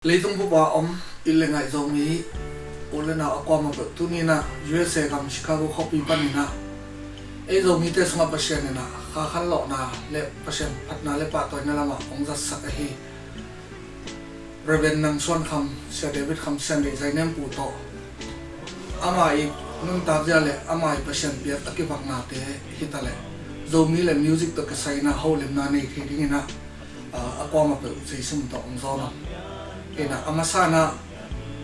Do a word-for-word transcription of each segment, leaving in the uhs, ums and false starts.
Leitung bup a om i le ngaih Zomi u le nau a kuamah peuh, tuni in ah U S A gam Chicago khuapi panin ah ei Zomite sungah Pasian in ah kha khanlawhna le Pasian phatna le pahtawina lamah hong zatsak ahi Reverend Nang Suan Kham, Sia David Kham, Sian Deih Zainem Pu tawh ama i nuntak zia le ama i Pasian piak a kipaknate hi ta leh Zomi le music tawh kisai in ah holimna nei thei dingin ah a, a kuamah peuh Zeisu min tawh hong zawn uh. In ah a masa in ah,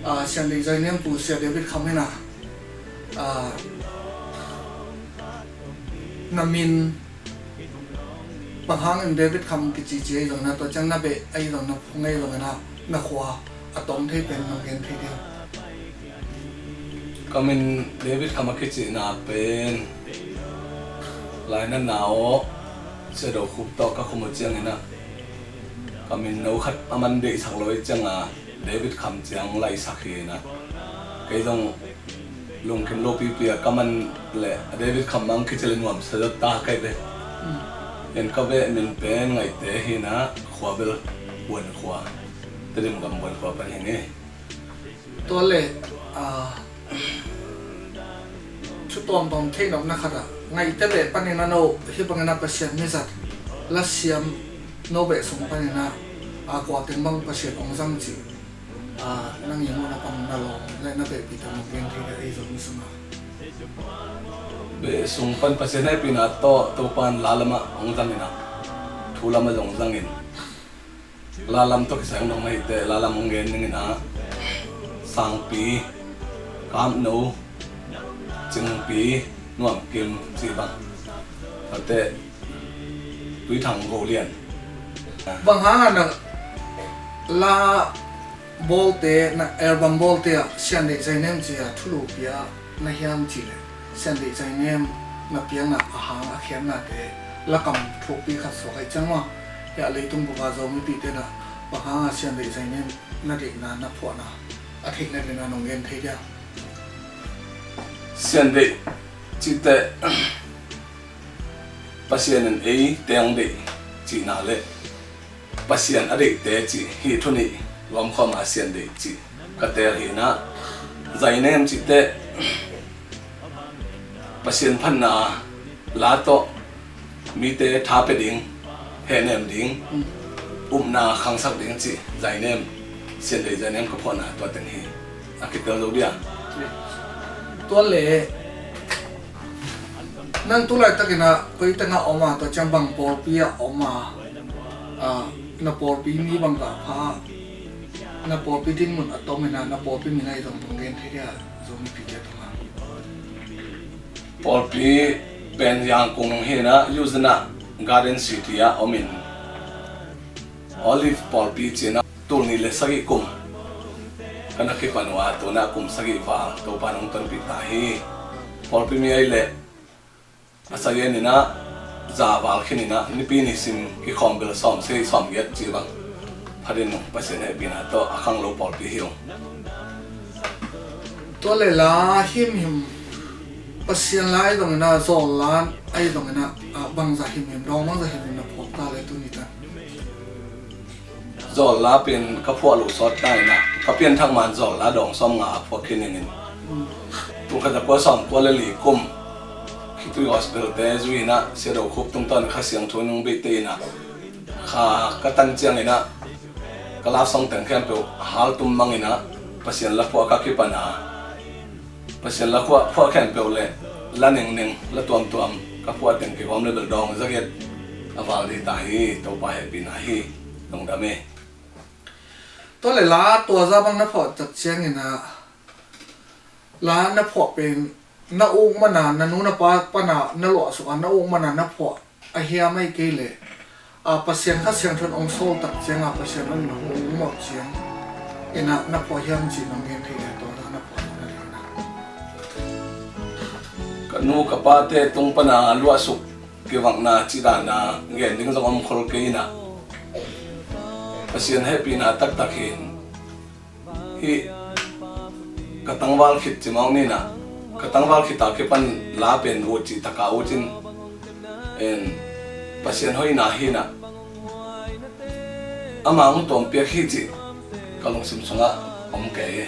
a, Sian Deih Zainem Pu Sia David Kham in ah, a, na min bang hangin David Kham kici ci ahi zongin ah, tua ciang na beh ahi zongin ah, phung ahi zongin ah, na khua a tawm thei pen nong gen thei diam? Ka min David Kham a kicihna pen lainatna aw Sia Do Khup tawh ka khum uh ciangin ah ka min no khat a man deihsak lo ahih ciangin ah David Kham ciang laisak hi in ah, kei zong lungkim lopipi a ka man leh David Kham mang kici leh nuamsa zaw ta kei ve. In ka beh min pen Ngaihte hi in ah, khua bel Buan khua, Tedim gam Buan khua pan hi ing. Tua leh, a, thu tuamtuam theihnopna khat ah Ngaihte beh panin ah no hih bangin ah Pasian mizat lasiam no beh sung panin ah, a, kua teng bang Pasian hong zang cih, a, nang i muhna pan na lawm le na beh pi teng nong gen thei diam, ei Zomi sungah? Beh sung pan Pasian hehpihna tawh Topa'n la lamah hong zang in ah, thu lamah zong zang in, la lam tawh kisai hong dong na hih teh la lam hong gen ning in ah, Sangpi, Kamno, Cingpi, Nuamkim cih bang, tua teh Tuithang, Golian. Bang hang a na la bawlte, na album bawlte ah Sian Deih Zainem ci a thulu pia na hiam cih leh, Sian Deih Zainem na piakna a hang a khiatnate lakam thukpi khat suak ahih ciang maw, hiah leitung bup a Zomipihte in ah bang hang a Sian Deih Zainem na deihna, na phuahna a theih nadingin ah nong gen thei diam? Sian deih cih teh Pasian in eite hong deih cihna le Pasian a deihte cih, hih thu nih lawmkhawm a Sian deih cih ka teel hi in ah, Zainem cih teh Pasian phatna la tawh mite tha pia ding, hehnem ding, upna khangsak ding cih Zainem, Sian Deih Zainem ka phuahna tua teng hi. A kiteel zo diam? Tua leh nang tu laitakin ah koi teng ah om a, tua ciang bang pawlpi ah om a, a, na pawlpi mi bangzah pha, na pawlpi dinmun a tom in ah, na pawlpi min ahi zong nong gen thei diam, Zomipihte tungah? Pawlpi pen Yangon hi in ah, Yuzhna Garden City ah om in, Olive pawlpi ci in ah, tul nih le sagih kum ka na kipan uh a, tu in ah kum sagih val Topa'n hong tonpih ta hi. Pawlpi mi ahih leh a sagen in ah za val khin in ah, nipi nisim kikhawm bel sawmsagih sawmgiat cih bang phatin Pasian hehpihna tawh a khanglo pawlpi hi ung. Tua leh la himhim, Pasian la ahi zongin ah, zawl la ahi zongin ah, a, bangzah himhim, dawng bangzah himhim na phuak ta leh tuni tan? Zawl la pen ka phuah loh sawt ta in ah, ka pianthak man zawl la dawng sawmnga a phuak khin ing in. Tul khat za kua sawmkua le li kum, Khitui Gospel-te zui in ah, Sia Do Khup tungtawn Kha Siangtho in hong beihte in ah, kha ka tan ciangin ah, ka love song teng khempeuh haltum mang in ah, Pasian la phuah ka kipan a, Pasian la phuah, phuah khempeuh le la ningning, la tuamtuam ka phuah teng kigawm le bel dawng zagiat a val ding ta hi. Topa hehpihna hi. Lungdam hi. Tua leh la tua zah bang na phuah tak ciangin ah, la na phuah pen na uk man a, na nu na pa pan a na luahsuk a na uk man a na phuah a hiam, ahih kei leh, a, Pasian Kha Siangtho in hong sawl tak ciang a, Pasian hong hong mawh ciang in ah na phuah hiam cih nong gen thei diam, tua zah na phuah na gen a? Ka nu ka pate tung pan a luahsuk kivakna cih dan a gen ding zong om khol kei in ah, Pasian hehpihna taktak hi in, hih ka tangval khit ci mawk ni in ah, ka tangval khit a kipan la pen ut cih tak a ut in, en, Pasian hoihna hi in ah, ama hong tawmpiak hi cih Ka lungsim sungah om kei.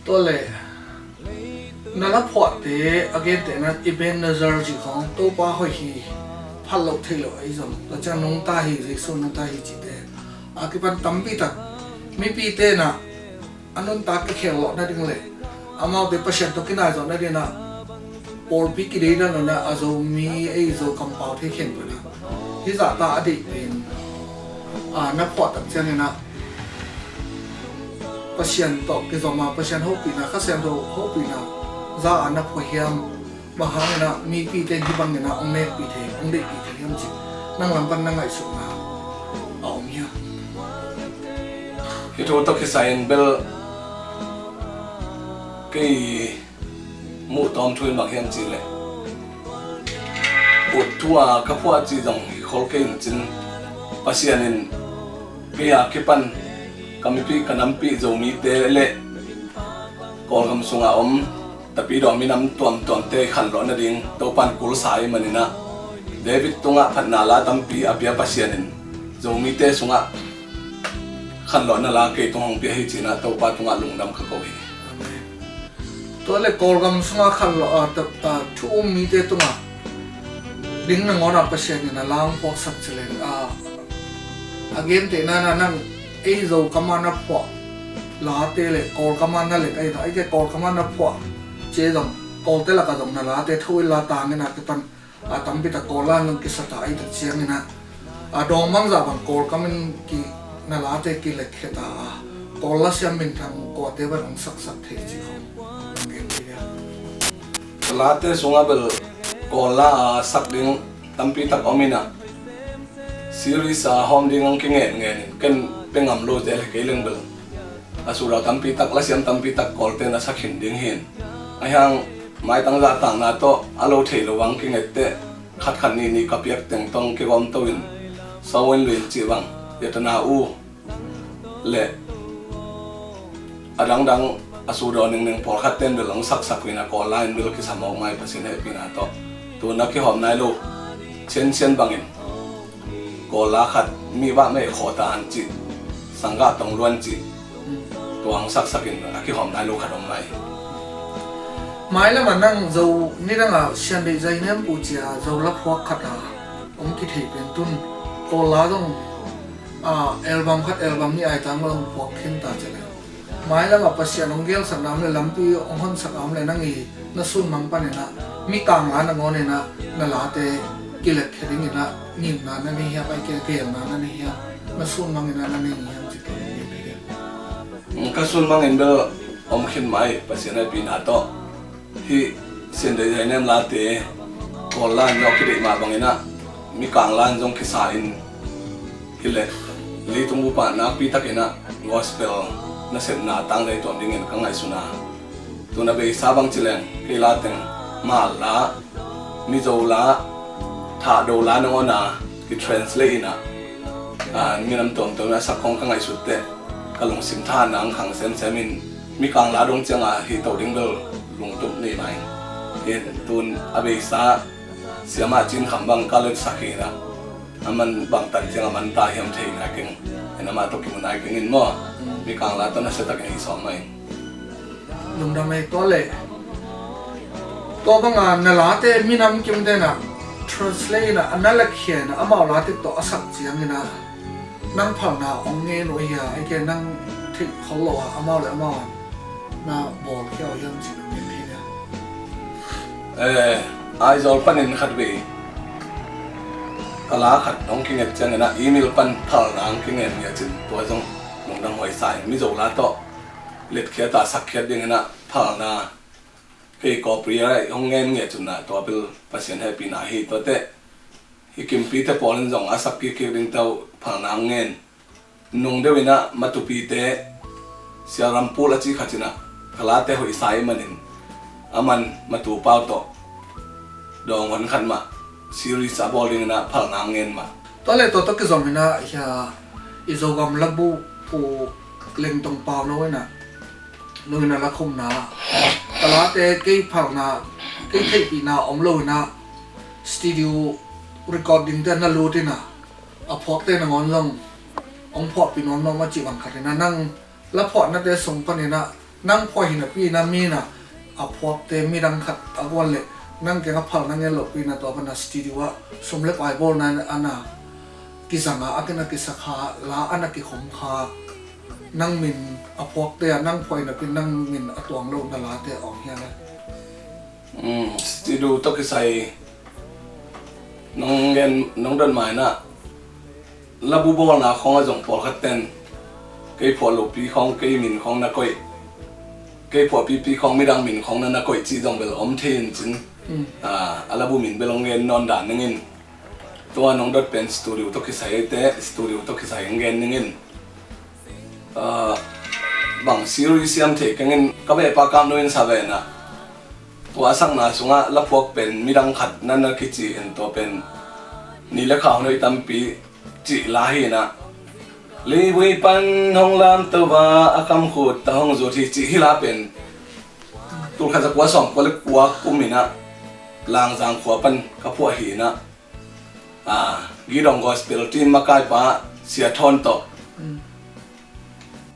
Tua le na la phuahte a gentehna Ebenezer cih khawng Topa hoih hi, phat loh theih loh ahi zong, tua ciang nungta hi, Jesu nungta hi cihte a kipan tampi tak mipite na a nuntak kikhel lawh nading le amaute Pasian tawh kinai zawh nading ah pawlpi kideidan lo na a Zomi ei Zo kampau thei khempeuh na hih zahta a deih pen a na phuah tak ciangin ah Pasian tawh kizom a Pasian hopihna, Kha Siangtho hopihna za a na phuah hiam? Bang hangin ah mipite in hih bangin ah hong nekpih thei, hong deihpih thei hiam cih nang lam pan na ngaihsutna a om hiam? Hih thu tawh kisai-in bel kei muh tawm thu in bang hiam cih leh ut thu a ka phuah cih zong hi khol kei in cin, Pasian in kei a kipan ka mipih ka nampih Zomite le Kawlgam sungah om Tapidaw minam tuamtuamte khanlawh nading Topan kulsa i maninah David tungah phatna la tampi a pia Pasian in Zomite sungah khanlawhna la kei tung hong pia hi cinah Topa tungah lungdam ka ko hi. Tua le Kawlgam sungah khanlawh a thu um mite tungah ding nangawnah Pasian in a la hong puaksak cileng a a gentehna na nang ei Zo kama na phuah late le Kawl kama na lek ahi na, eite Kawl kama na phuah cie zong Kawlte lakah zong na late tho i la tangin a kipan a tampi tak Kawl la in zong kisata ahi tak ciangin a a dawng bangzah bang Kawl kamin ki na late kilekkhia ta a Kawl la siam minthang kuate bang hong saksak thei cih khawng hong gen thei dia. Ka late sungah bel Kawl la a sak ding tampi tak om inah series a hawm ding hong kingen ngen in ken pe ngam lo zel hi kei leng bel a sura tampi tak lasiam tampi tak Kawlte na sakhin ding hin a hiang maitang zahtakna tawh a lo thei lo vang kingette khatkhat nihnih ka piak tengtong kigawm to in Sawen Luin cih bang Yatana U le a dangdang a sudaw ningneng pawlkhat ten bel hong saksak in a Kawl la in bel kisam awk mai Pasian hehpihna tawh tun a kihawm nai lo Chensian bangin Kawl la khat mi bah mei khawh ta an cih sanggah tong luan cih tua hong saksak in a kihawm nai lo khat om mai. Mailam a nang Zo nidang a Sian Deih Zainem Pu cia Zo la phuak khat a hong kithei pen tun Kawl la zong a album khat album nih ai tang lo hong phuak khin ta cia le. Mailam a Pasian hong gelsakna om le lampi hong honsakna om le nang i na sunmang paninah mikang la nangawn inah na late kilekkhia dinginah ngimna na nei hiam, ai ke gelna na nei hiam, na sunmang inah na nei hiam cih tawh na nei hiam? Ka sunmang in bel om khin mai Pasian hehpihna tawh. Hih Sian Deih Zainem late Kawl la in nawh kideih mah banginah mikang la in zong kisa in hileh leitung bupa nakpi takinah gospel nasepna tangzai tuam dingin ka ngaihsun a. Tun a beisa bang cileng kei la teng Hmar la, Mizo la, Thahdo la nangawn a kitranslate inah minam tuamtuam a sak khawng ka ngaihsut teh ka lungsim thahatna ang khang semsem in mikang la dong cianga hih to ding bel lungtup nei mai. Hin tun a beisa siamah Cin Kham bang ka letsak hinah a man bangtan cianga man ta hiam thei nai keng. Hin amah tawh kimu nai keng in maw? Mikang la tawh nasiatakin hih sawm mah in. Lungdam ei tua le tua banga na late minam kim tenah translate inah a na lakhia inah amau late tawh a sak cianginah nang phalna hong ngen uh hia? Ei ke nang theih khol lo a amau le amau an na bawlkhia uh hiam cih nang ngen thei nia? Eh, Aizawl panin khatvei ka la khat hong kinget cianginah email pan phalna hong kingen ngiat cin tua zong lungdam huai sa in Mizo la tawh letkhiat a sakkhiat dinginah phalna kei copyright hong ngen ngiat cunah tua bil Pasian hehpihna hi. Tuate hih kimpite pawl in zong a sak kikkik ding tau phalna hong ngen. Nung deuh inah Matupite Sia Rampul a ci khat inah ka late hoih sa ih manin a man Matu pau tawh dawng hon khat mah series a bawl dinginah phalna hong ngen mah. Tua le tua tawh kizom inah hia i Zogam labu Pu Lengtong Pau no inah no inah lakhumna ka late kei phalna kei theihpihna om lo inah studio recording te na lut inah a phuakte nangawn zong hong phuahpih nuamnuam a cih bang khat in ah, nang la phuahnate sung panin ah nang phuah hi napi in ah, mi in ah a phuakte midang khat a guan leh nang kiangah phal na ngen lohpi in ah, tua pan ah studio ah sum le pai bawlna in ah a na kizang a, a ki na kisak kha, la a na kikhum kha, nang min a phuakte ah nang phuah hi napi in nang min a tuang loh na late a om hiam e? Um, studio tawh kisai nong gen, nong dot mai in ah, labu bawlna khawng ah zong pawlkhat ten kei phuah lopi khawng kei min khawng na koih, kei phuah pipi khawng midang min khawng na na koih cih zong bel om thei in cin. Mm. Ah, a labu min bel hong gen nawn dan ning in. Tua nong dot pen studio tawh kisai, eite studio tawh kisai hong gen ning in. Ah, bang series siam thei keng in, ka beh pa Kap Nu in sa ve in ah, tua a sakna sungah la phuak pen midang khat na na kici in, tua pen ni le kha hun hoih tampi cih la hi in ah, leivui pan hong lamto a, a kamkhut tawh hong zut hi cih hi la pen tul khat za kua sawm kua le kua kum in ah Langzang khua pan ka phuah hi in ah, ah, Gidong Gospel Team makaipa Sia Thawn tawh. Mm.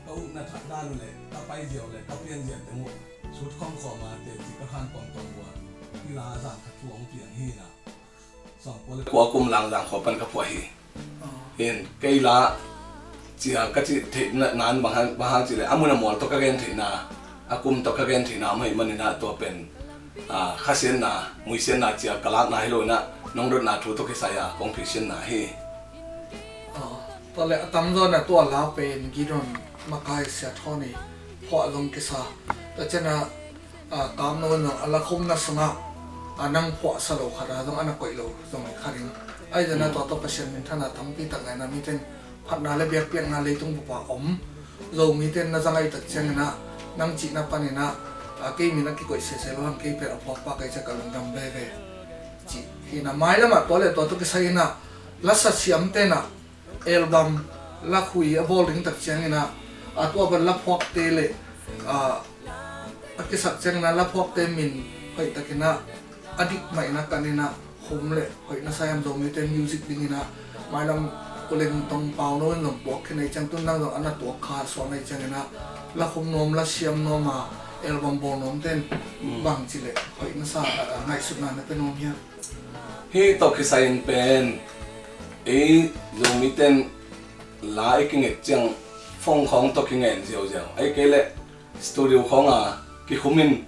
Ka ukna thak dan uh le ka pai ziau le ka pian ziau teng uh sut khawm khawm a, te ci ka khan pawng pawng uh a, i la zan khat thu hong piang hi in ah, sawm kua le kua kum Langzang khua pan ka phuah hi. Oh. Hin kei la cia ka cih theih na, nan bang hang, bang hang cih leh a mun a mual tawh ka gen theihna, a kum tawh ka gen theihna om ahih manin ah, tua pen, ah, khasiatna, muisiatna cia ka lakna hi lo in ah, nong dotna thu tawh kisai a kong phisiatna hi. Ah, tua leh a tamzaw in ah tua la pen Gidong makai Sia Thawn i phuah zong kisa. Tua ciang ah, ah, Kap Nu in zong a la khumna sungah, ah, nang phuahsa lo khat ah zong a na koih lo zong hi kha ding. Ahi zongin ah, mm, tua tawh Pasian minthan a tampi tak ngai in ah, mite in phatna le biakpiakna leitung bup ah om Zomite in na zang ahih tak ciangin ah, nang cihna panin ah, ah, kei min a kikoih sese lo hang, kei pen a phuakpa ka hi ciang ka lungdam veve, cih hi in ah, mailam ah tua le tua tawh kisai in ah, lasa siamte in ah album, lakhui a bawl ding tak ciangin ah, a tua bang la phuakte le, ah, a kisak ciangin ah la phuakte min hoih takin ah, a dik mah in ah kan in ah, khum le hoih na sa hiam, Zomite music dingin ah, mailam Pu Leng Tong Pau No in zong puak khin ahih ciang, tun nang zong a na tuak kha suak ahih ciangin ah, la khum nuam, la siam nuam a, album bawl nuamte in, mm, bangci le hoih na sa, ah, ngaihsutna na pia nuam hiam? Hih tawh kisai in pen, ei Zomite in la i kinget ciang phone khawng tawh kingen ziauziau, ahih kei leh studio khawng a kikhum in,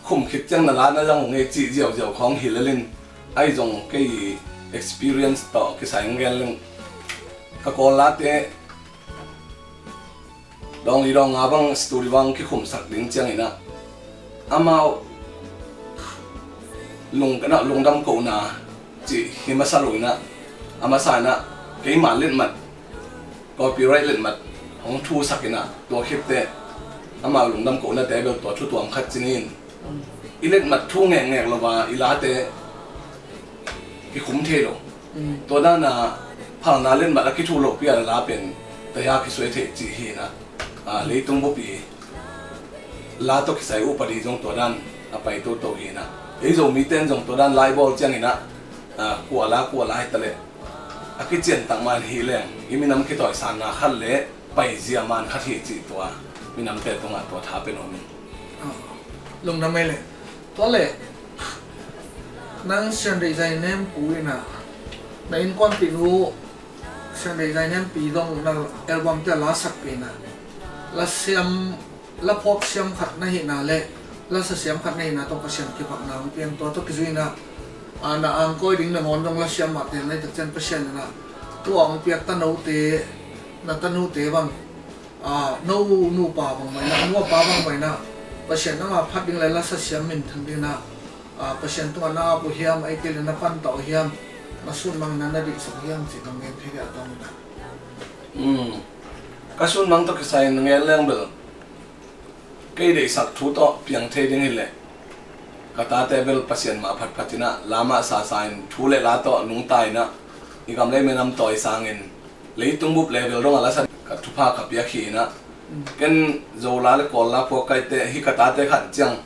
khum khit ciang na la na zang uh nge cih ziauziau khawng hi lel in, ahi zong kei experience tawh kisai hong gen leng, ka Kawl late dawng li dawng nga bang studio bang kikhumsak ding ciangin ah, amau lung, ka na lungdam kohna cih hi masa lo in ah, a masa in ah keima letmat, copyright letmat hong thusak in ah, tua khit teh amau lungdam kohnate bel tua thu tuam khat ci ni in, i letmat thu ngekngek lo a i late kikhum thei lo. Mm. Tua dan a phalna letmat a kithu lopi a la pen taya kisuai thei cih hi in ah, ah, leitung bup i la tawh kisai upadi zong tua dan a pai toto hi in ah, ei Zomite in zong tua dan la i bawl ciangin ah, ah, kua la kua la hi ta leh a kician tak man hi leng, i minam kitawisanna khat le paizia man khat hi cih tua minamte tungah tua tha pe nuam ing. Ah, lungdam ei leh. Tua leh nang Sian Deih Zai Nem pu in ah, na innkuanpihnu Sian Deih Zai Nem pi zong na album te a la sakpih in ah, la siam, la phuak siam khat na hihna le lasa siam khat na hihna tawh Pasian kipakna hong piang, tua tawh kizui in ah, a, na angkawi ding nangawn zong la siam mah tel na hih tak ciang Pasian in ah tua hong piak tanote, na tanute bang, a, no nupa bang mah in ah, nupa bang mah in ah, Pasian nang a phat ding le lasa siam minthang ding in ah, a, Pasian tungah na ap uh hiam, ahih kei leh na pantah uh hiam, na sunmang in ah na deihsak uh hiam cih nong gen thei dia a tam in ah. Um, ka sunmang tawh kisai in nong gen leng bel, kei deihsak thu tawh piang thei ding hi leh, ka tate bel Pasian mah phatphat in ah, la mah sasa in, thu le la tawh nungta in ah, i gam le i minam tawi sangin, leitung bup level dong a lasa ka thupha ka piak hi in ah. Mm. Ken Zo la le Kawl la phuak ka hih teh, hih ka tate khan ciang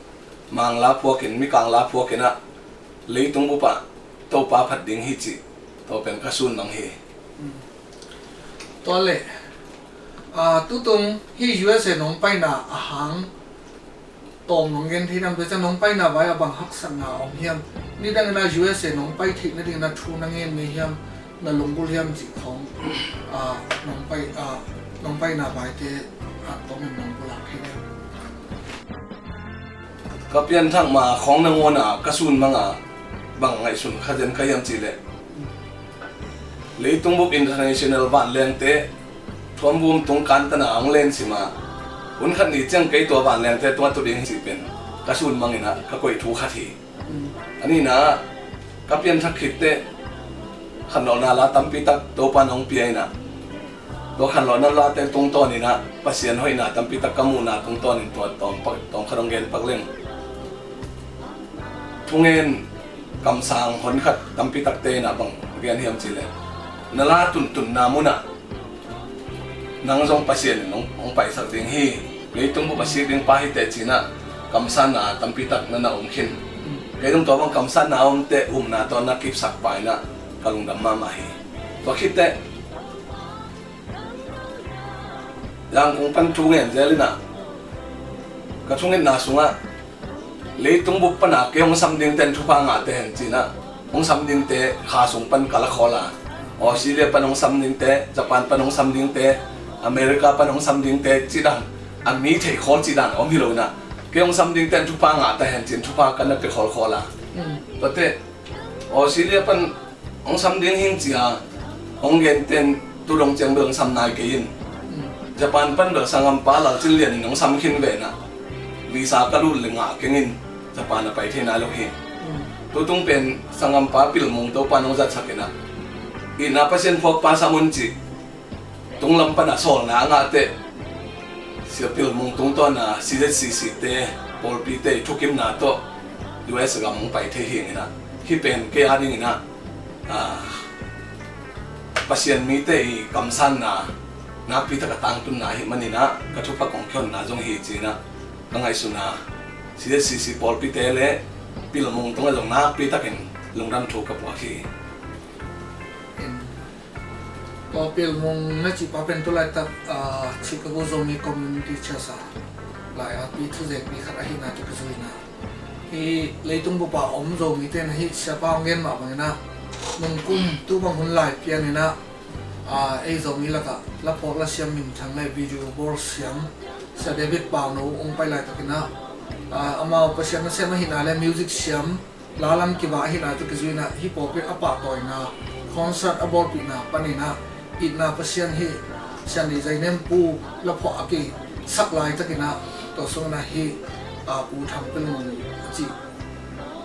Mang la phuak in, Mikang la phuak in ah, leitung bup ah Topa phat ding hi cih tua pen ka sunmang hi. Mm. Tua leh, Ah, tutung hih U S A nong paina a hang tawm nong gen thei nam, tua ciang nong paina vai a bang haksatna om hiam? Nidangin ah U S A nong pai theih nadingin ah thu na ngen ngei hiam, na lunggulh hiam cih khawng, ah, nong pai, ah, nong paina vaite ah tawm in nong pulak thei hiam? Ka pianthak ma khawng nangawn a ka sun mang a bang ngaihsun kha zen ka hiam cih leh, leitung bup international vanlengte thuambum tung kantana hong lensim a, hun khat ni ciang kei tua vanlengte tung a tu ding hi cih pen ka sun mang in ah ka koih thu khat hi. A nihna ah ka pianthak khit teh khanlawhna la tampi tak Topa nong pia in ah, tua khanlawhna late tungtawn in ah Pasian hoihna tampi tak ka muhna tungtawn in tua tawm pak, tawm khat hong gen pak leng. Thungen kamsang hon khat tampi takte in ah bang gen hiam cih leh, na la tuntunna mun ah nang zong Pasian in hong, hong paisak ding hi. Leitung bup a sik ding pa hi teh ci-in ah kamsanna tampi tak na na um khin. Kei zong tua bang kamsanna a om teh upna tawh na kipsak pa in ah ka lungdam mahmah hi. Tua khit teh Yangon pan thu ngen zel in ah ka thungetna sungah leitung bup pan a kei hong sam dingte in thupha ngah teh hen ci-in ah hong sam dingte kha sung pan ka la khawl a, Australia pan hong sam dingte, Japan pan hong sam dingte, America pan hong sam dingte cih dan, a mi thei khawl cih dan om hi lo in ah, kei hong sam dingte in thupha ngah teh hen ci-in thupha ka na pia khawlkhawl a. Tua teh Australia pan hong sam ding hing ci-a hong genten tu dong ciang bel hong sam nai kei in. Japan pan bel sanggampa Lal Cin Lian in hong sam khin ve in ah, visa ka lut leh ngah keng in Japan a pai thei nai lo hi. Tutung pen sanggampa Pil Mung Topa in hong zatsak in ah, itna Pasian phuakpa sam un cih tunglam pan a sawlna a ngah teh Sia Pil Mung tungtawn a C Z C C te, pawlpite i thukimna tawh U S gam hong pai thei hi ing in ah, hih pen kei a ding in ah, ah, Pasian mite i kamsanna nakpi tak a tangtunna ahih manin ah ka thupha kong kihonna zong hi ci-in ah ka ngaihsun a, C Z C C pawlpite leh Pil Mung tungah zong nakpi takin lungdam thu ka puak hi. Tua Pil Mung na cih pa pen tu laitak, ah, Chicago Zomi Community Church a lai-atpi thuzekpi khat ahihna tawh kizui in ah, hih leitung bup a om Zomite in ah hih siapa hong gen mah bangin ah nungkum tu bang hun lai pian in ah, ah, ei Zomi lakah la phawk la siam minthang leh video bawl siam Sia David Pauno hong pai laitakin ah, ah, amau Pasian nasem ahihna leh music siam, la lam kibang ahihna tawh kizui in ah hih pawlpi a pahtawina, concert a bawlpihna panin ah itna Pasian hih Sia Nei Zainem Pu la phuah a kisak laitakin ah tua sungin ah hih, ah, Pu Thang Pil Mung a cih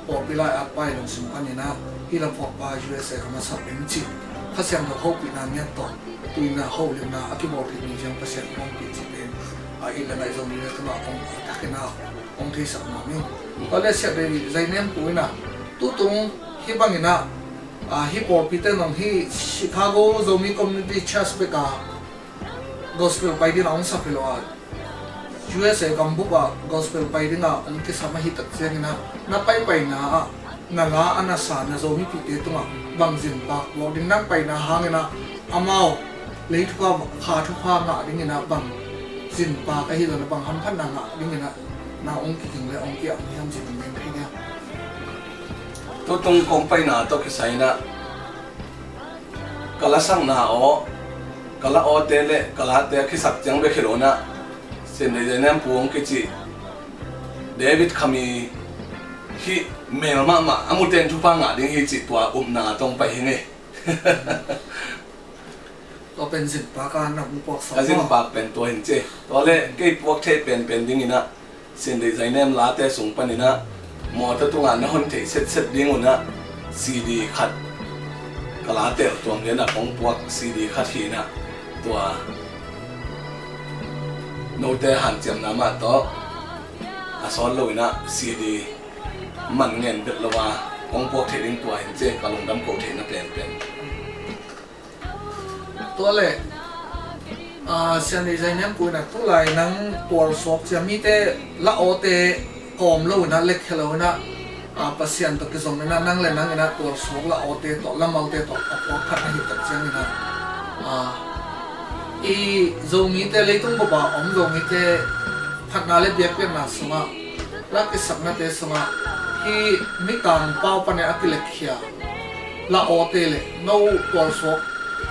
pawlpi lai-atpa i lungsim panin ah hih la phuahpa U S A gam a sap ding cih Kha Siangtho hopihna ngiat tawh tuina holimna a kibawl theih ni ciang Pasian hong ompih cih pen, ah, it leh ngaih Zomi le tungah hong, a thakin ah hong theisak nuam ing. Tua leh Sia Nei Zainem Pu in ah tutung hih bangin ah, ah, hih pawlpite nong hih Chicago Zomi Community Church bek a gospel pai ding a hong sap hi lo a, U S A gam bup ah gospel pai ding a hong kisam ahih tak ciangin ah na paipaina ah na la a na sa na Zomipihte tungah bang zinpak puak ding, nang paina hangin ah amau lei thupha, kha thupha ngah dingin ah bang zinpak ahi zongin ah bang hamphatna ngah dingin ah na hong kiking leh hong ki-ap hiam cih hong gen thei nia. Tutung kong paina tawh kisai in ah ka lasakna aw, ka la awte leh ka late a kisak ciang bek hi lo in ah, Sia Nei Zainem Pu hong kici David Khami hih mel mahmah a mute in thupha ngah ding hi cih tua upna tawh hong pai hi ing ei. Tua pen zinpak a na hong puak sam maw? Ka zinpak pen tua hi ing ci. Tua leh kei puak theih penpen dingin ah Sia Nei Zainem late sung panin ah mawtaw tungah na hon theih setset ding un ah C D khat, ka late tuam lian ah kong puak C D khat hi in ah, tua note hanciamna mah tawh a sawt lo in ah C D man ngen vet lo a kong puak theih ding tua hi ing ci. Ka lungdam ko theihna penpen. Tua leh, ah, Sia Nei Zainem Pu in ah tulai nang pualsuak cia mite la awte kawm lo in ah, lekkhia lo in ah, ah, Pasian tawh kizom in ah, nang leh nang in ah pualsuak la awte tawh, la malte tawh a puak khat na hih tak ciangin ah, ah, I Zomite, leitung bup a om Zomite phatna le biakpiakna sungah, la kisaknate sungah, hih Mikang pau panin a kilekkhia la awte le no tualsuak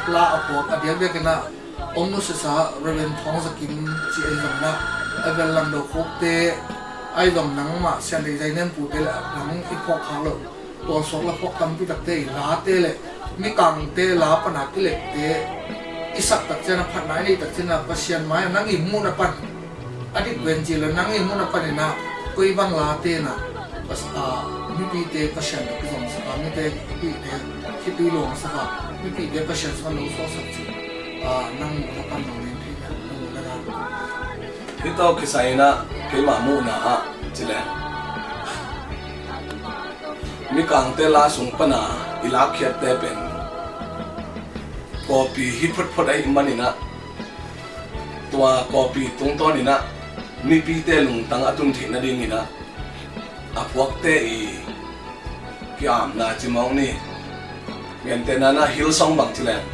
la a puak a diakdiakin ah om nusisa Reverend Thawng Za Kim ci ahi zongin ah, Evel Lam Do Khukte ahi zong, nangmah Sian Dei Zainem Pute le nang i phawk khak loh tualsuak la phawk tampi takte i late le Mikangte la pan a kilekte i sak tak ciangin ah, phatna i neih tak ciangin ah, Pasian mai-ah nang i muhna pan, a dik ven ci lo, nang i muhna panin ah koi bang late in ah, pas-, a, mipite Pasian tawh kizomsak a, mite, mipite khitui luangsak a, mipite Pasian sungah lo suaksak cih, a, nang muhna pan nong gen thei hiam, nang muhna dan? Hih tawh kisai in ah keimah muhna ah ci leng, Mikangte la sung pan a i lakkhiatte pen copy hi photphot ahih manin ah, tua copy tungtawnin ah mipite lungtang a tun theih nadingin ah a phuakte i ki-amna ci mawk ni. Gentehna in ah Hillsong bang ci leng,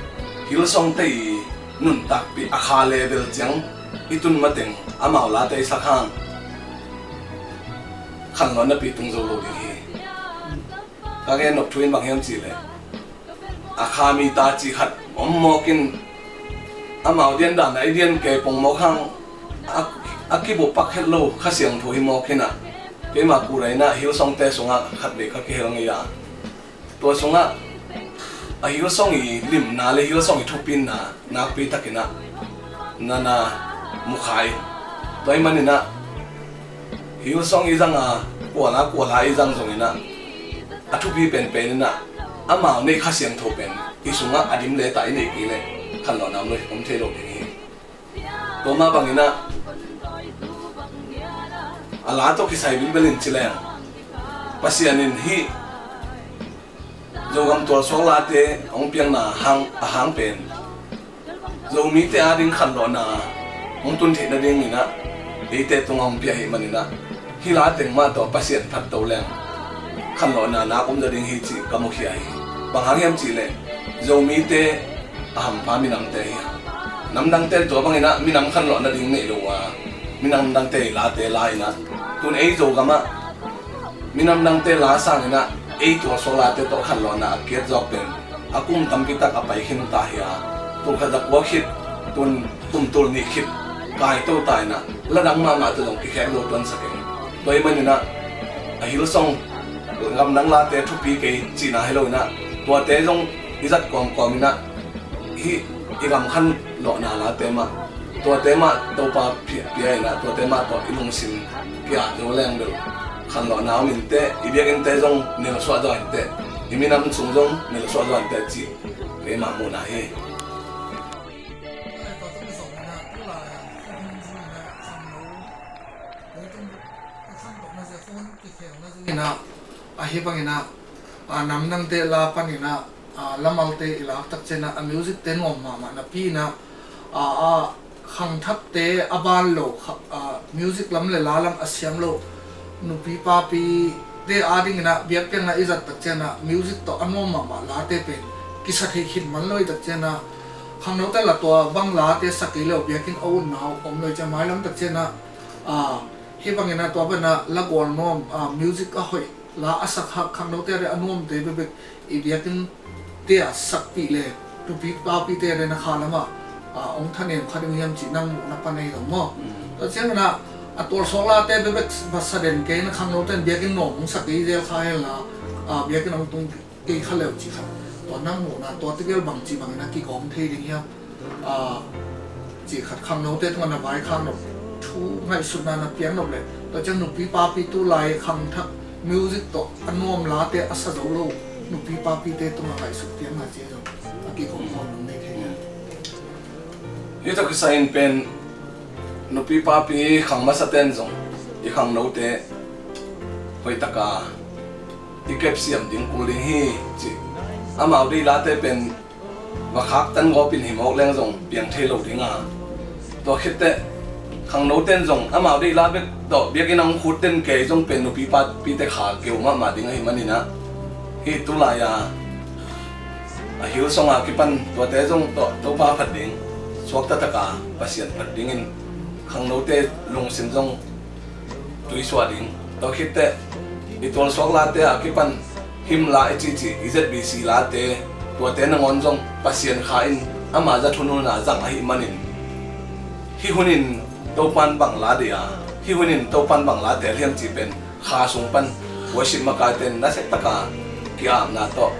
Hillsongte i nuntakpih a kha level ciang i tun mateng amau late i sak hang khanlawhnapi tung zo lo ding hi. Ka gen nop thu in bang hiam cih leh, a kha mi ta cih khat om mawk in, amau dian dan a i dian kei pong mawk hang, a, a kibup pak het lo Kha Siangtho hi mawk hi in ah, keimah kurai in ah Hillsongte sungah khatvei ka kihel ngei a, tua sungah a Hillsong i limna le Hillsong i thupina nakpi takin ah na na mu kha in, tua ahih manin ah Hillsong i zang a, kuala kuala i zang zongin ah, a thupi penpen in ah amau neih Kha Siangtho pen i sungah a dim leta i neih kei leh khanlawhna om lo, om thei lo ding hi. Tua mah bangin ah a la tawh kisai bilbel in ci leng, Pasian in hih Zogam tualsuak late hong piakna hang, a hang pen Zomite ading khanlawhna hong tun theih nadingin ah eite tungah hong pia ahih manin ah, hih la teng mah tawh Pasian phatto leng khanlawhna nak om zaw ding hi cih ka mukhia hi. Bang hang hiam cih leh, Zomite a hampha minamte hi a, namdangte in tua bangin ah minam khanlawhna ding nei lo a, minam dangte i late la in ah, tun ei Zogam ah minam dangte la sangin ah ei tualsuak late tawh khanlawhna a kiat zawk pen a kum tampi tak a pai khin ta hi a, tul khat za kua khit, tun kum tul nih khit kai to ta in ah, la dang mahmah tawh zong kikhek lo tuansak ing. Tua ahih manin ah a Hillsong, gamdang late thupi kei cihna hi lo in ah, tuate zong i zat kawmkawm in ah, hih i gam khanlawhna late mah, tuate mah Topa pia, pia in ah, tuate mah tawh i lungsim pia zo leng bel khanlawhna om inteh, i biakinnte zong nelsuah zaw inteh, i minam sung zong nelsuah zaw inteh cih keimah muhna hi. Ina, ahi bangin ah, a, namdangte la panin ah, a, lamalte i lak tak ciangin ah a music te nuam mahmah napi in ah, a, a, khangthakte a ban lo, kha-, a, music lam le la lam a siam lo nupi papite adingin ah biakpiakna i zat tak ciangin ah music tawh a nuam mahmah late pen kisa thei khin man lo i tak ciangin ah, khangnote la tua bang late sa kei lo biakinn a utna om lo i ciang, mailam tak ciangin ah, a, hih bangin ah tua banah la gual nuam, a, music a hoih, la a sak hak, khangnote a nuamte bekbek i biakinnte ah sakpih le nupi papite a na kha lamah, a, hong thanem kha ding hiam cih nang muhna pan ahi zong maw? Mm. Tua ciangin ah a tualsuak late bekbek va sa den kei in ah, khangnote in biakinn nuam hong sa kei zel kha hen la, a, biakinn hong tung kei kha leu cih khat, tua nang muhna, tua tegel bangci bangin a kigawm thei ding hiam, a, cih khat, khangnote tungah na vaikhak nop, thu ngaihsutna na piak nop leh, tua ciang nupi papi tulai khangthak music tawh a nuam late a sa zo lo nupi papite tungah ngaihsut piakna cih zong a kigawm khawm nang nei thei hiam? Hih tawh kisai in pen nupi papi khang masate'n zong i khangnote hoihtaka i kepsiam ding kul ding hi ci. Amau deih late pen va khaktan gawpin hi mawk leng zong piang thei lo ding a, tua khitteh khangnote'n zong amau deih la bek tawh biakinn a hong khut den kei zong pen nupi papite kha keu mahmah ding ahih manin ah, hih tulai-a a Hillsong a kipan tuate zong tawh Topa phat ding, suakta taka Pasian phat dingin khangnote lungsim zong tuisuah ding. Tua khitteh i tualsuak late a kipan him la i cihcih i Z B C late, tuate nangawn zong Pasian kha in ama zat hun hun a zang ahih manin, hih hunin Topan bang la dei a, hih hunin Topan bang la tel hiam cih pen kha sung pan worship makaite in nasep taka ki-apna tawh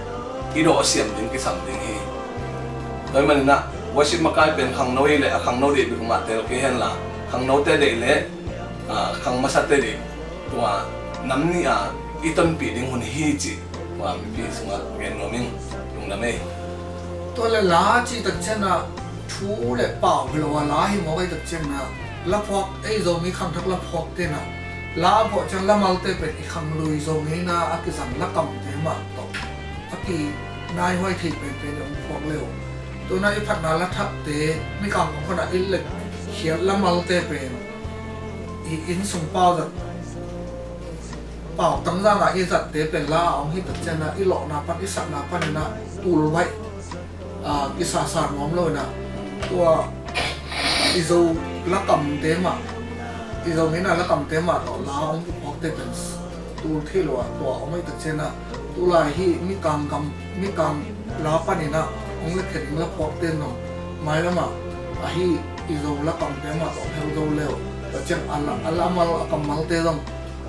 i dawhsiam ding kisam ding hi. Tua ahih maninah worship makai pen khangno hi leh a khangno deih bek mah tel kei henla, khangnote deih leh, ah, khang masate deih, tua nam nih a i tonpih ding hun hi cih tua mipi sungah gen nuam ing. Lungdam ei. Tua le la cih tak ciangah thu le pau hi lo a, la hi mawk ei tak ciangah, laphuak, ei Zomi khangthak laphuak tenah la phuak ciang lamalte pen i khanglui Zomi na a kizang lakamte mah tawh a kinaihuai thei penpen i hong phuak le uh. Tuna i phatna lathakte, Mikang kong pana i letkhiat lamalte pen i innsung pau zat, pau tangzang a i zatte pen la a hong hi tak ciangah i lawhna pan, i sakna paninah tulvaih, ah, kisasa nuam lo inah, tua i Zo lakamte mah, i Zomi na lakamte mah tawh la hong kiphuakte pen tul thei lo a, tua hong hi tak ciangah tulai hi Mikang gam, Mikang la paninah hong letkhiat ding laphuakte in zong mailamah ahi i Zo lakamte mah tawh hong hel zo le uh. Tua ciang a la, a lamal, a kammalte zong,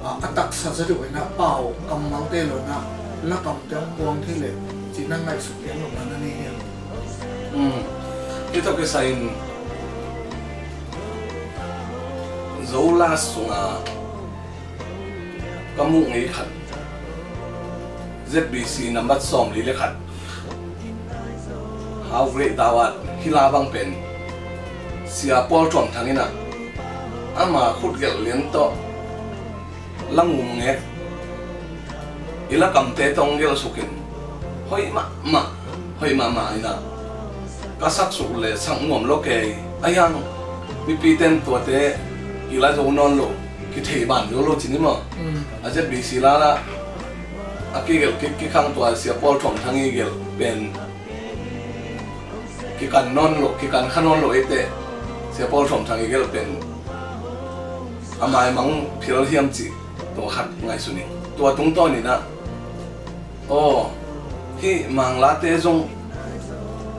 ah, a taksa zaw deuh inah pau kammalte lo inah lakamte hong puang thei leh cih na ngaihsut pian lohna na nei hiam? Um, hih tawh kisai-in Zo la sungah ka muh ngei khat, Z B C nambat sawmli le khat, How Great Thou Art, hih la bang pen Sia Paul Thuam Thang inah ama khutgelh lian tawh la ngumngek i lakamte tawh hong gelhsuk in, hoih mahmah, hoih mahmah inah ka saksuk le sak nuam lo kei. Ahi hang mipite in tuate i la zo nawn lo, kithei ban zo lo ci ni maw? Mm. A Z B C la la a kigelh ki, kikhang tua Sia Paul Thuam Thang i gelh pen kikan nawn lo, kikan kha nawn lo ei teh, Sia Paul Thuam Thang i gelh pen a maimang phial hiam cih tua khat ngaihsun ing. Tua tungtawn inah, aw, hih Mang late zong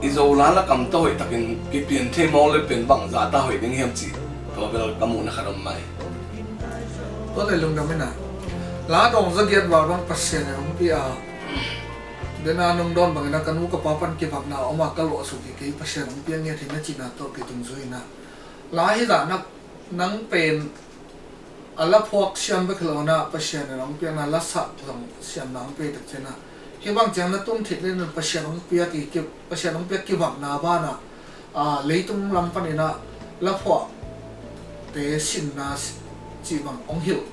i Zo la lakam tawh hoihtakin kipian thei mawk le pen bangzah ta hoih ding hiam cih tua bel ka muhna khat om mai. Tua le lungdam inah, la dawng zagiat val bang Pasian in hong pia a, dena nong dawn bangin a ka nu ka pa pan kivakna a om a, ka lawhsuk hi kei, Pasian hong pia ngiat hi na cihna tawh kidungzui inah, la hizah na, nang pen a laphuak siam bek hi lo inah Pasian in hong piakna lasak zong siamna hong pia tak ciangah, hih bang ciang na tun theih nadingin Pasian hong piak i ki, Pasian hong piak kivakna banah, ah, leitung lam paninah laphuakte sinna cih bang hong hilh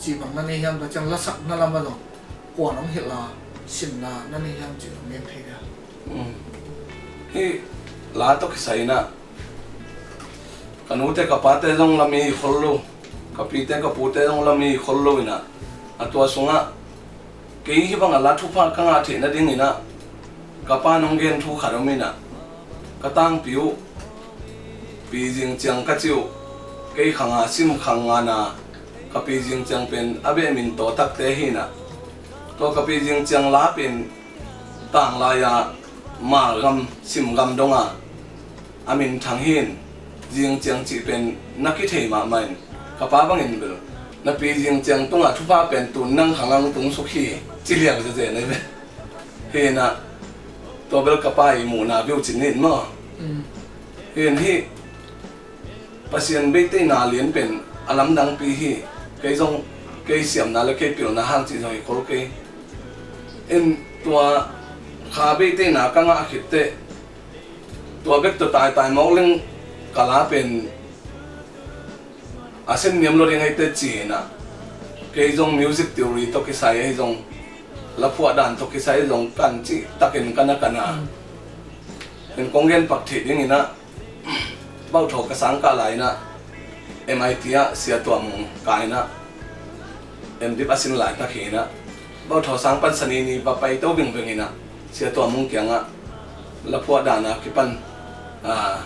cih bang na nei hiam? Tua ciang lasakna lamah zong kuan hong hilh a sinna na nei hiam cih bang gen thei dia? Um. Hih la tawh kisai inah ka nute ka pate zong la mi hi khol lo, ka pite ka pute zong la mi hi khol lo inah, a tua sungah kei hih bang a la thupha ka ngah theih nading inah ka pa in hong gen thu khat om inah, ka tangpi uh Pi Zing Ciang ka ci uh, kei khang a sim khang ngana ka Pi Zing Ciang pen a beh min tawh takte hi inah, tua ka Pi Zing Ciang la pen tanglai-a Malgam, Simgam dong a a minthang hi in, Zing Ciang cih pen na kithei mahmah in, ka pa bangin bel na Pi Zing Ciang tungah thupha pen tun nang khang ah hong tungsuk hi, ci liang zezen ahi ve. Hi inah, tua bel ka pa i muhna viu cin hi in maw? Mm. Hi in, hih Pasian beiteina lian pen a lamdangpi hi. Kei zong kei siamna le kei pilna hang cih zong hi khol kei. In, tua kha beiteina ka ngah khit teh, tua bek tawh taitai mawk leng ka la pen a sem niam lo ding ahi teh ci inah, kei zong music theory tawh kisai ahi zong, laphuah dan tawh kisai ahi zong kan cihtakin ka na kan a. Mm. In, kong gen pak theih ding inah, bauhthaw ka sang kah lai inah M I T ah Sia Tuam Mung ka inah, M.Div a sin laitak hi inah, bauhthaw sang pan sanini va paito vingveng inah Sia Tuam Mung kiangah laphuah dan a kipan, ah,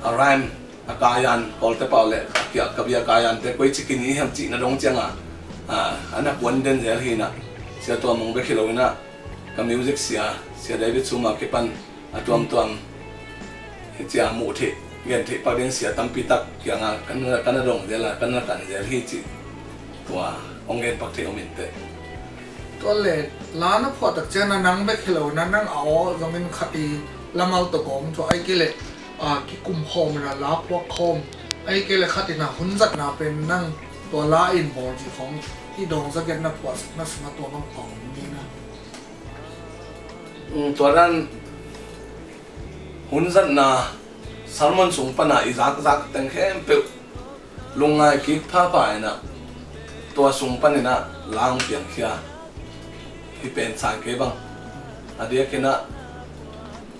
a rhyme, a kayan, Kawlte pau le a kiak ka bia kayante koi cikin i hiam cihna dong cianga, a, a na puan den zel hi na, Sia Tuam Mung bek hi lo ina, ka music sia, Sia David Suma kipan a tuamtuam hi cia muh theih, gen theih pak ding sia tampi tak kianga kan, kan a dong zel a, kan a kan zel hi cih tua hong gen pak thei om inteh. Tua le la na phuah tak ciana nang bek hi lo na, nang a aw zongin khat i lamal tawh gawm thuah ai kei le, a, kikum khawm ina la phuak khawm ai kei le khat ina hun zatna pen nang tua la in bawl cih khawng i dawng zagiat na phuah na sungah tua bang pau ni na. Mm, tua dan hun zatna sermon sung pana i zakzak teng khempeuh lungngai kik phapha ina tua sung panina la hong piangkhia hi pen sang kei bang. A diak ina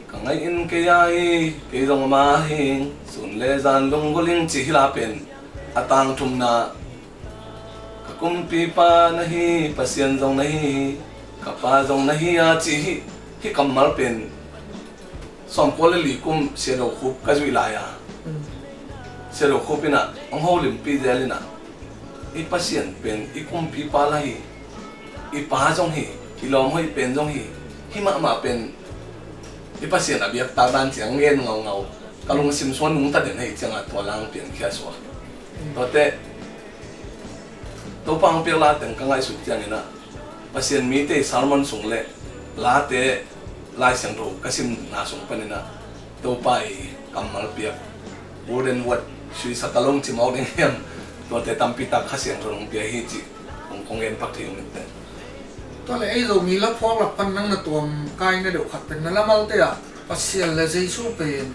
ka ngaih in kei a hi, kei zong ama hi, sun le zan lunggulh ing cih hi la pen a tangthumna ka kumpipa na hi, Pasian zong na hi hi, ka pa zong na hi a cih hi, hi kammal pen sawmkua le li kum Sia Do Khup ka zuih lai a. Mm. Sia Do Khup ina hong holimpi zel ina i Pasian pen i kumpipa la hi, i pa zong hi, i lawm hoih pen zong hi, hi mahmah pen i Pasian a biaktak dan ciang ngen ngaungau. Ka lungsim sung nungta den hei cianga tua la hong piangkhia suak. Mm. Tuate Topa hong piak la teng ka ngaihsut ciangina Pasian mite sermon sung le late Lai Siangtho ka simna sung panina Topa i kammal piak, golden word, suisa ka lung cimawk ding hiam, tuate tampi tak Kha Siangtho hong pia hi cih hong, hong gen pak thei om inteh. Tua le ei Zomi la phuak lak pan nang na tuam kai na deuh khat pen na lamalte ah Pasian le Jesu pen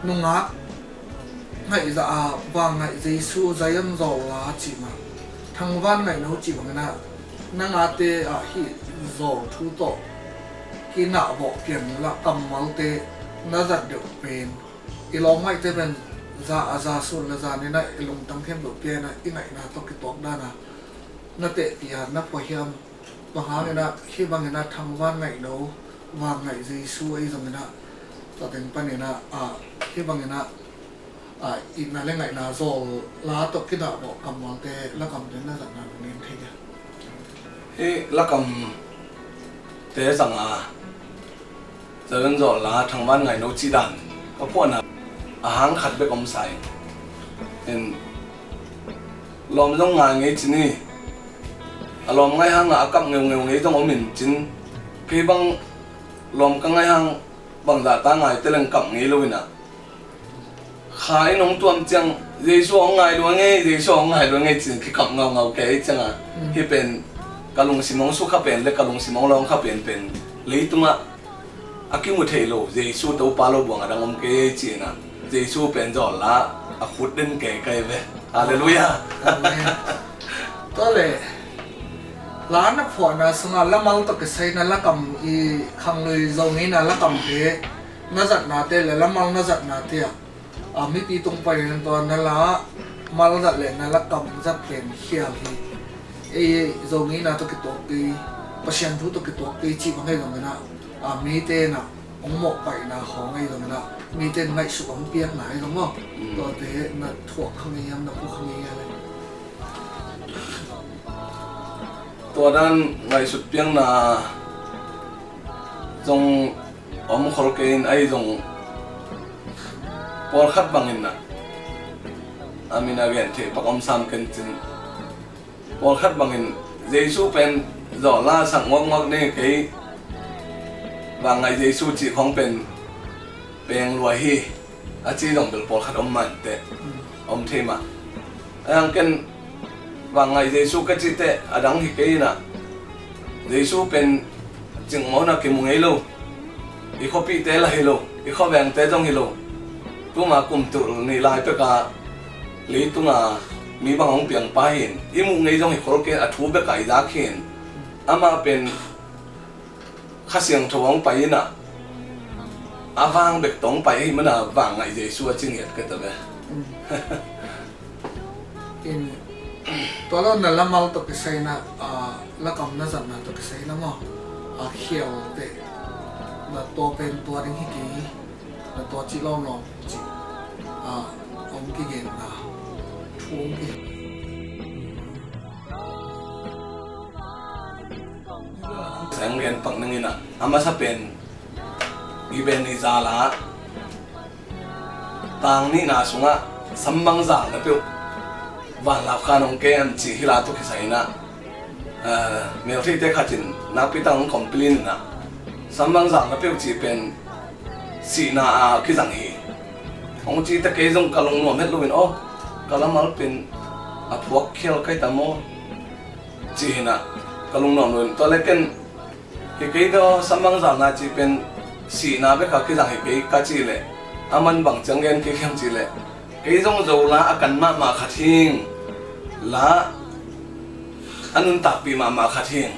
nungak ngaihzah a, vang ngaih Jesu, Zion zawl la cih mah, thangvan ngaihno cih bangin ah nang ate ah hih zawl thu tawh kinah vawh pian la kammalte na zat deuh pen i lawm ngaihte pen za a za sun le zan in ah i lungtang khempeuh pia in ah i ngaihna tawh kituak dan a na tehpih a na phuah hiam? Bang hangin ah hih bangin ah thangvan ngaihno, vang ngaih Jesu ei zongin ah tua teng panin ah, ah, hih bangin ah, ah, itna le ngaihna zawl la tawh kinah vawh kammalte lakamte na zatna na ngen thei dia? Hih lakamte zanga Zion zawl la thangvan ngaihno cih dan ka phuahna a hang khat bek om sa in, lawm zong ngai ngei cin hi. A lawm ngai hanga a kap ngeungeu ngei zong om in cin, kei bang lawm ka ngai hang bangzah ta ngai teleng kap ngei lo in ah, Kha in hong tuam ciang Jesu hong ngai lua ngei, Jesu hong ngai lua ngei cin kikap ngaungau kei cianga, mm, hih pen ka lungsim hong sukha pen le ka lungsim hong lawngkha penpen leitungah a kimu thei lo Jesu Topa lo buang a dang om kei cina, Jesu pen zawl la a khut den kei kai ve. Halleluiah. Amen. Tua le la na phuahna sungah lamal tawh kisaina lakam i khanglui zongina lakamte na zatnate le lamal na zatnate ah, a, mipi tung panin tua na la mal zat le na lakam zat pen khial hi. Ei zongina tawh kituak kei, Pasian thu tawh kituak kei cih bang hei zongina, a, mite na hong mawhpaihna khawng hei zongina mite ngaihsut hong piakna hei zong maw? Mm. Tuate na thuak kha ngei hiam, na phu kha ngei hiam le? Tua dan ngaihsut piakna zong om khol kei in ahi zong pawlkhat bangin ah a min a gen thei pak om sam ken cin, pawlkhat bangin Jesu pen zawl la sak ngawkngawk ne kei, vang ngaih Jesu cih khawng pen peng lua hi a ci zong bel pawlkhat om mah inteh, om thei mah. Ahi hang ken vang ngaih Jesu ka cih teh a dang hi kei in ah, Jesu pen cikmawhna kimu ngei lo, i khuapihte la hi lo, i khuavengte zong hi lo. Tuma kum tul nih lai peka leitunga mi bang hong piangpa hi in, i muh ngei zong hi khol kei in, a thu bekah i zak hi in, amah pen Kha Siangtho hong pai in ah, a vang bek tawh hong pai ahih mana vang ngaih Jesu a ci ngiat ka ta ve. Mm. In, tua lo na lamal tawh kisaina, a, lakam na zatna tawh kisaina maw? A, khial teh na tua pen tua ding hi kei, na tua cih lawmlawm cih Hong kigenna thu hong ki. Seng gen pak ning in ah, a masa pen Ebenezer la, tang nihna sungah sambangzal na peuh vanlap khan hong kem ci hi la, tua kisai in ah, eh, meltheite khat in nakpi tak hong complain in ah, sambangzal na peuh cih pen sihna a kizang hi hong ci ta, kei zong ka lungnuam het lo in, aw, ka lamal pen a phuak khial kai ta maw, ci hi in ah, ka lungnuam lo in, tua leh ken hi kei, tua sambangzalna cih pen sihna bek a kizang hi kei, ka cih leh, a man bang ciang gen kik hiam cih leh, kei zong Zo la a kan mahmah khat hing la, a nuntakpih mahmah khat hing,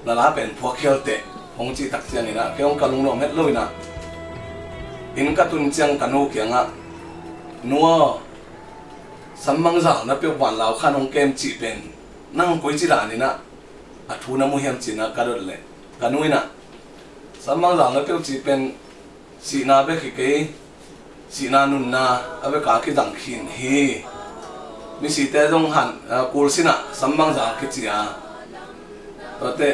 na la pen phuak khial teh, hong cih tak ciang in ah, kei hong ka lungnuam het lo in ah, inn ka tun ciang ka nu kiangah, nu aw, sambangzal na peuh vanlap khan hong kem cih pen nang koici dan in ah a thu na mu hiam, ci in ah ka dot leh, ka nu in ah, sambangzal na peuh cih pen sihna bek hi kei, sihna nunna a bek a kizang khin hi. Misite zong han, ah, kul sin ah sambangzal kici a, tuate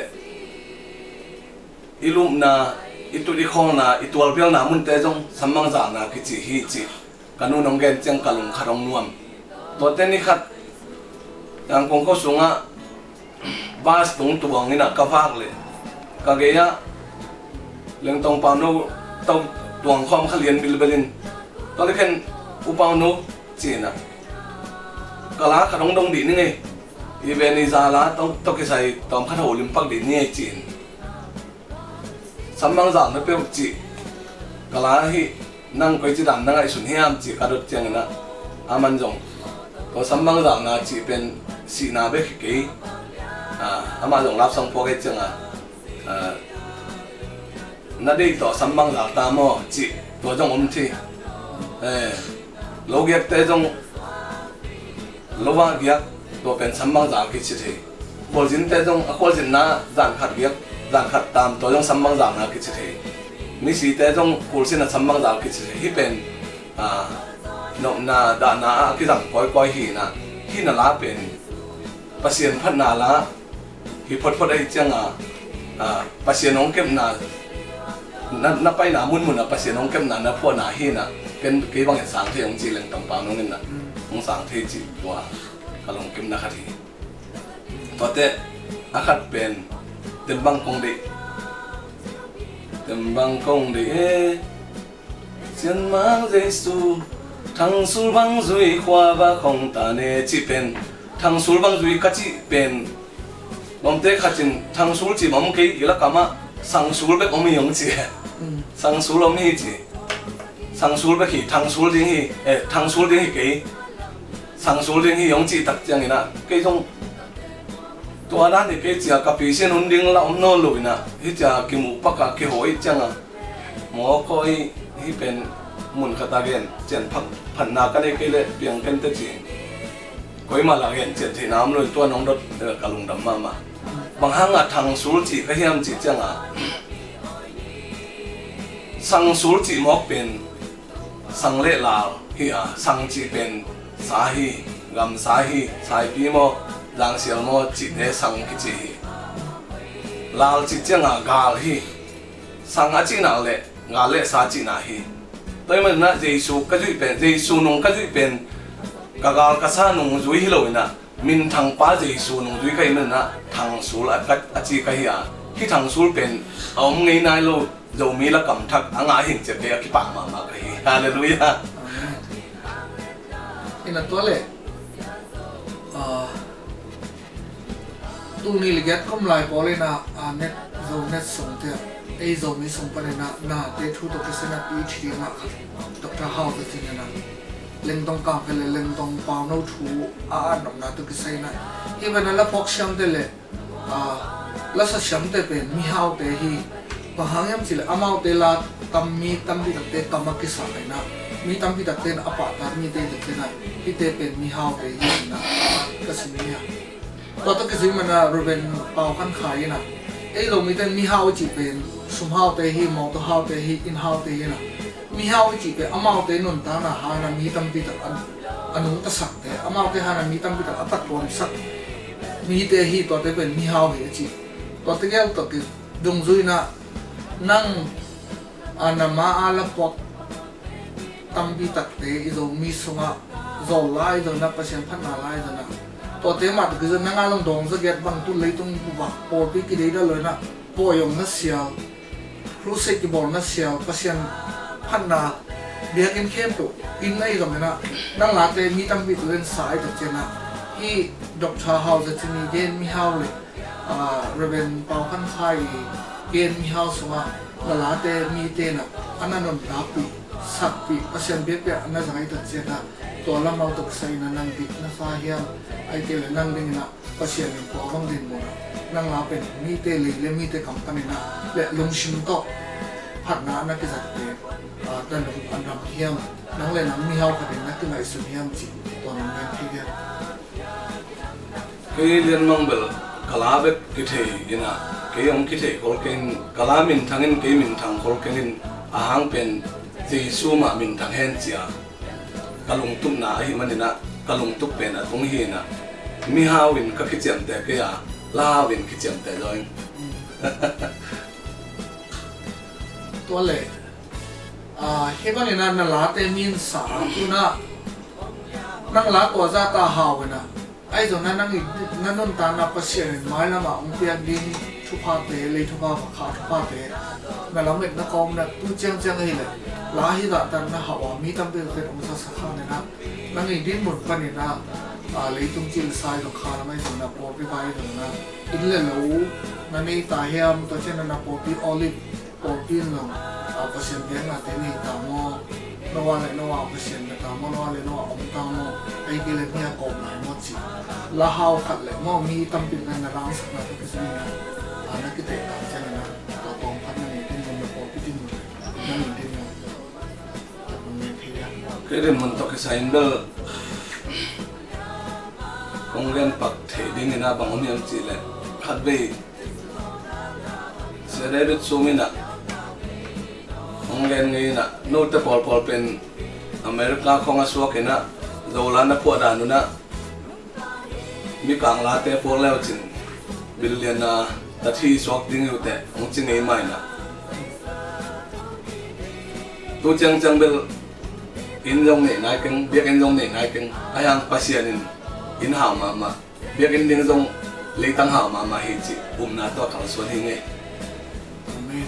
i lupna, i tut i khawlna, i tualbialna munte zong sambangzalna kici hi, ci. Ka nu in hong gen ciang ka lung khat hong nuam. Tuate ni khat Yangon khuasung ah bus tung tuang in ah ka vak leh, ka gei ah Lengtong Pauno tawh tuang khawm kha lian bilbel in, tua leh ken, U Pauno, ci in ah, ka la khat hong dong dih ning ei, Ebenezer la tawh, tawh kisai tawm khat ho limpak dih ning ei, ci in. Sambangzal na peuh cih ka la hi, nang koici dan na ngaihsun hiam, ci ka dot ciang in ah, a man zong, tua sambangzalna cih pen sihna bek hi kei, ah, amah zong lapsang phuak ei ciang a, ah, na deih tawh sambangzal ta maw, cih tua zong om thei. Eh, lo giakte zong lo va giak, tua pen sambangzal kici thei. Khualzinte zong a khualzinna zan khat giak, zan khat taam, tua zong sambangzalna kici thei. Misite zong kul sin ah sambangzal kici thei. Hih pen, ah, nopna dahna ah a kizang kawikawi hi in ah, hih na la pen Pasian phatna la hi photphot ahih ciang a, ah, Pasian hong kepna, na, na paina munmun ah Pasian hong kepna na phuahna hi in ah, ken kei bangin sang thei hong ci, Lengtong Pauno in ah hong sang thei, ci, tua ka lungkimna khat hi. Tuate a khat pen, Tembang kong deih, tembang kong deih e, Sianmang Jesu, thangsul bang zui khua va khong ta ne, cih pen, thangsul bang zui ka cih pen, lawmte khat in thangsul cih mah om kei, i lakam ah sangsul bek om hi hong ci. Mm. Sangsul om hi ci. Sangsul bek hi, thangsul ding hi, eh, thangsul ding hi kei. Sangsul ding hi hong cih tak ciang in ah, kei zong tua dan hi kei, ci a, ka pi Sian Hun ding la om nawn lo in ah, hih ci a kimuh pak a kiho ahih ciang a, maw, koi, hih pen mun khat a gen, cian phat, phatna ka nei kei leh piang ken teh, ci. Koimah la gen cian theihna om lo in, tua nong dot, eh, ka lungdam mahmah. Bang hang a thangsul cih ka hiam cih ciang a, sangsul cih mawk pen sang le lal hi a, sang cih pen sa hi, gamsa hi, saipi maw, zangsial maw, cihte sang kici hi. Lal cih ciang a gal hi. Sang a cihna le gal le sa cihna hi. Tua ahih manin ah Jesu ka zuih pen, Jesu nung ka zuih pen, ka gal ka sa nung zui hi lo in ah, minthang pa Jesu nung zui ka hih manin ah thangsul a, a, a ci ka hi a. Hih thangsul pen a om ngei nai lo, Zomi lakam thak a ngah hi ing ci a, kei a kipak mahmah ka hi. Halleluiah. Amen. Ina tua leh, ah, tul nih le giat kum lai pawl in ah, ah, net, Zonet sungte, ei Zomi sung panin ah, nate thu tawh kisai in ah PhD a ngah khat, Doctor Hau Za Cin in ah, Lengtong Kangkhe le Lengtong Pauno thu a at nopna tawh kisai in ah, hih bang a la phuak siamte le, ah, la sa siamte pen mihaute hi. Bang hang hiam cih leh amaute la tam, mi tampi takte kam a kisa in ah, mi tampi takte in a pahtak mite hi takte in ah, hihte pen mihaute hi in ah ka sim hi a. Tua tawh kizui manin ah Reverend Pau Khan Khai in ah, ei Zomite in mihau i cih pen sumhaute hi, mawtaw haute hi, inn haute hi in ah, Mihau i cih pen amaute nuntakna hangin a mi tampi tak a, a nungtasakte, amaute hangin a mi tampi tak a phattuamsak mite hi, tuate pen mihau hi a cih. Tuate gel tawh kidungzui in ah nang a na ma a la puak tampi takte i Zomi sungah zawl lai zong in ah, Pasian phatna lai zong in ah, tuate mah tawh kizui in ah nang a zong dawng zagiat bang tu leitung bupah pawlpi kideidal lo in ah, pawi hong na sial, crusade kibawl na sial, Pasian phatna biakinn khempeuh inn ahi zong in ah, nang late mi tampi tawh len sa ahi tak ciang ah, hih Doctor Hau Za Cin i gen mihau le, ah, Reverend Pau Khan Khai i gen mihau sungah na late mite in ah a na nuntakpih, sakpih, Pasian biakpiak a na zang ahi tak ciang ah, tua lam a tawh kisai in ah nang dik na sa hiam, ahih kei leh nang ding in ah Pasian in tua bang dinmun ah nang la pen mite lei le mite kam pan in ah le lungsim tawh phatna a na kizatte, ah, na nung a dam hiam, nang le nang mihau khat in na kingaihsun hiam cih tua nong gen thei hiam? Kei Lian Mang bel ka la bek kithei in ah, kei hong kithei khol keng, ka la minthang in kei minthang khol keng in, a hang pen Jesu mah minthang hen ci-a ka lungtupna ahih manin ah, ka lungtup pen a tung hi in ah, mihau in ka kiciamteh kei a, lahau in kiciamteh zaw ing. Tua leh, ah, hih bangin ah na late mi in sa a, tu in ah nang la tua zah ta hau in ah, ahi zong in ah nang i, na nuntakna Pasian in mailam ah hong piak ding thuphate, lei thupha, kha thuphate na lamet na kawm in ah, tu ciangciang ahih leh la hih zah tan na hau a, mi tampi tak in hong zasak hang in ah, nang i dinmun pan in ah, ah, leitung cil sai zong, kha lam ahi zong in ah, pawlpi vai zong in ah, inn le lo na nei ta hiam, tua ciang in ah na pawlpi Olive pawlpi in zong, ah, Pasian biaknate nei ta maw, no a le no a Pasian bia ta maw, no a le no a om ta maw, ahih kei leh mi a kawm lai maw cih, lahau khat le maw, mi tampi in ah na langsakna tawh kizui in ah, ah, na kiteh tak ciang in ah, tua tawm khat na nei dinmun, na pawlpi dinmun, na nei dinmun, tua nong gen thei hiam? Kei dinmun tawh kisai in bel kong gen pak theih ding in ah bang om hiam cih leh, khatvei Sia David Sum in ah hong gen ngei in ah, note pawlpawl pen America khawng a suak in ah, Zo la na phuah dan un ah, Mikang late puak le uh cin, billion a tathi suak ding hi uh teh, hong ci ngei mah in ah. Tu ciangciang bel inn zong nei nai keng, biakinn zong nei nai keng, ahi hang Pasian in inn hau mahmah, biakinn ding zong leitang hau mahmah hi cih upna tawh kalsuan hi ngei. Amen.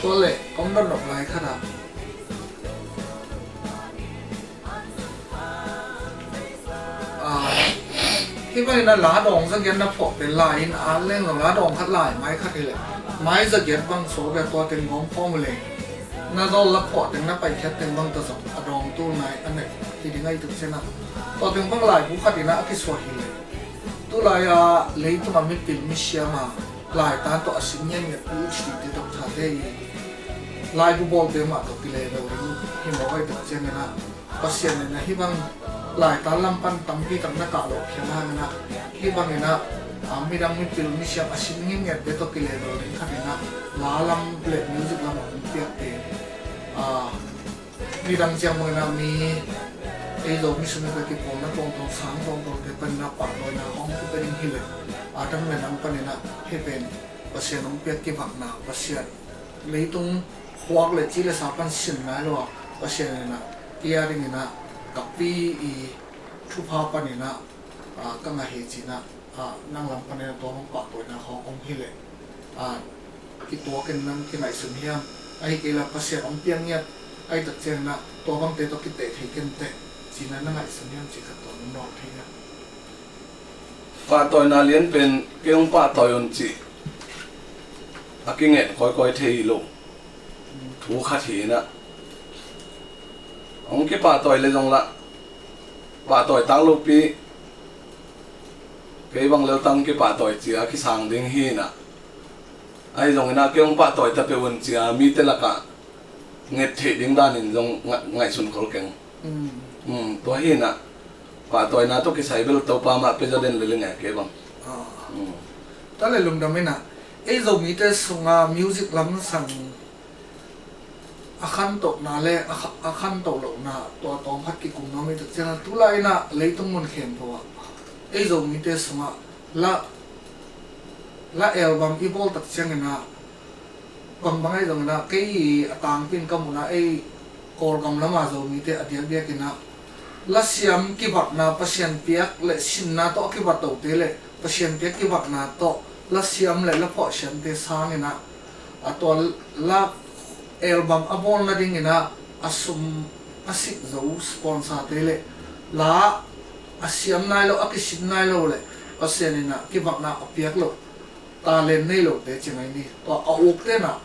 Tua leh kong dot nop lai khat ah, ah, hih bangin a la dawng zagiat na phawk pen lai in a leng lo, la dawng khat lai mai khat hi leh, mai zagiat bang suak bia, tua teng gawm khawm uh leh, na zawl la phawk teng, na paikhiat teng bang tawh zong a dawng tul nai a neih hi ding ahi tuk ciang ah, tua teng bang laibu khat in ah a kisuah hi leh, tulai a leitung a mipil misiam a laitan tawh a sin ngiatngiat PhD te, doctor te i laibu bawlte mah tawh kile lo ding hi mawk ahi tuk ciang in ah, Pasian in ah hih bang laitan lam pan tampi tak na kah loh phial hang in ah, hih bangin ah, ah, midang mipil misiam a sin ngiatngiat te tawh kile lo ding khat in ah, la lam le music lam a hong piak pen, ah, midang ciang bangin ah mi ei Zo mi sung ah kipawlna tuamtuam, sang tuamtuam te panin ah pahtawina hong kipia ding hi leh, a dang le nang panin ah hih pen Pasian hong piak kivakna, Pasian leitung khuak le ci le sa pan sin nai lo a, Pasian in ah kei a dingin ah ka pi i thupha panin ah, ah, ka ngah hi ci-in ah, ah, nang lam panin ah tua bang pahtawina hong om hi leh, ah, kituak in nang kingaihsun hiam? Ahih kei leh Pasian hong piak ngiat ahi tak ciangin ah tua bangte tawh kiteh thei ken teh ci-in ah na ngaihsun hiam cih khat tawh nong nawk thei hiam? Pahtawina lian pen kei hong pahtawi un cih a kingen kawikawi thei lo thu khat hi in ah, hong kipahtawi le zong lah, pahtawi tak lopi, kei bang leltang kipahtawi ci-a kisang ding hi in ah, ahi zongin ah kei hong pahtawi ta peuh un ci-a mite lakah nget theih ding danin zong nga-, ngaihsun khol keng. Mm. Mm, tua hi in ah, pahtawina tawh kisai bel Topa mah pia zaw den lel ing e kei bang. Ah. Mm. Tua leh lungdam in ah, ei Zomite sungah music lamsang a khantohna le a kha-, a khantoh lohna tua tawm khat kikum nuam i tak ciangin ah, tulai in ah leitung mun khempeuh ah ei Zomite sungah la, la album i bawl tak ciangin ah, bangbang ahi zongin ah, kei a tangpi in ka muhna ei Kawlgam lam a Zomite a diakdiak in ah, lasiam kivakna, Pasian piak le sinna tawh a kivat lote le Pasian piak kivakna tawh lasiam le la phuah siamte sangin ah, a tua la album a bawl nadingin ah a sum a sik zo sponsor-te le la a siam nai lo, a kisin nai lo le Pasian in ah kivakna a piak loh talent nei lote ci ngai ni. Tua a ukte in ah,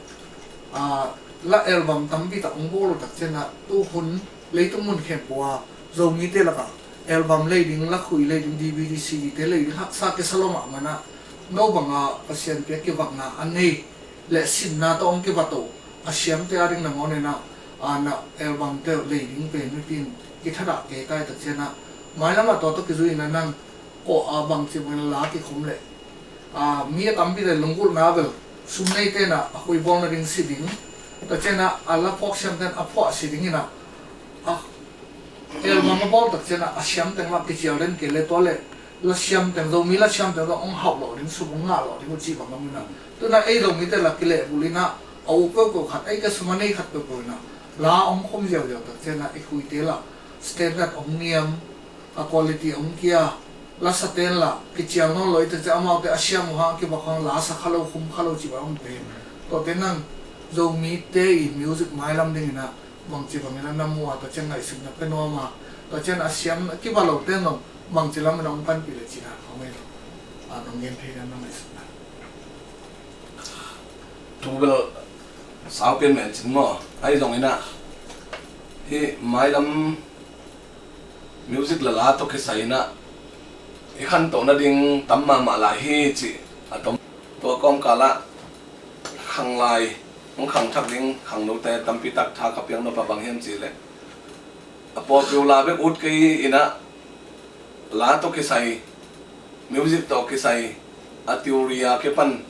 aa, la album tampi tak hong bawl uh tak ciangin ah, tuhun leitung mun khempeuh a Zomite lakah album lei ding, la khui lei ding, D V D, C D-te lei ding haksa kisa lo mahmah in ah, no bang a Pasian piak kivakna a nei le sinna tawh hong kivat uh a siamte a ding nangawn in ah, aa, na album-te lei ding pen mipi in kithadah kei ta i tak ciangin ah, mailam ah tua tawh kizui in ah nang kawh a bangci bangin la kikhum le, aa, mi a tampite lunggulhna bel sum neite in ah a khui bawl nading si ding, tak ciangin ah a la phuak siamte in a phuah si ding in ah, a album a bawl tak ciangin ah a siam teng mah kicial den kei le tua le la siam teng, Zomi la siam teng zong hong hauh lawh ding, sum hong ngah lawh ding uh cih bang lam in ah, tu in ah ei Zomite la kilehbulh in ah, a uk peuhpeuh khat, ei ka sum a nei khat peuhpeuh in ah la hong khum ziauziau tak ciangin ah i khuite la standard hong niam, a quality hong kia, la sa ten la kicial nawn lo i tak ciang amaute a siam uh hang, kivak hang, la sa kha lo, khum kha lo cih bang om pen. Tuate nang Zomite i music mailam dingin ah bangci bangin ah na mu a, tua ciang ngaihsutna pia nuam a, tua ciang a siam a kiva lote zong bangci lam in ah hong panpih le cih na hong ei lo. A, nong gen thei dan na ngaihsutna. Thu bel sau pian men cin maw? Ahi zongin ah hih mailam music le la tawh kisai in ah i khantoh nading tam mahmah lai hi cih a tom. Tua kawmkal ah khanglai hong khangthak ding khangnote tampi tak tha ka piak nop a bang hiam cih leh, a popular bek ut kei in ah la tawh kisai, music tawh kisai, a theory a kipan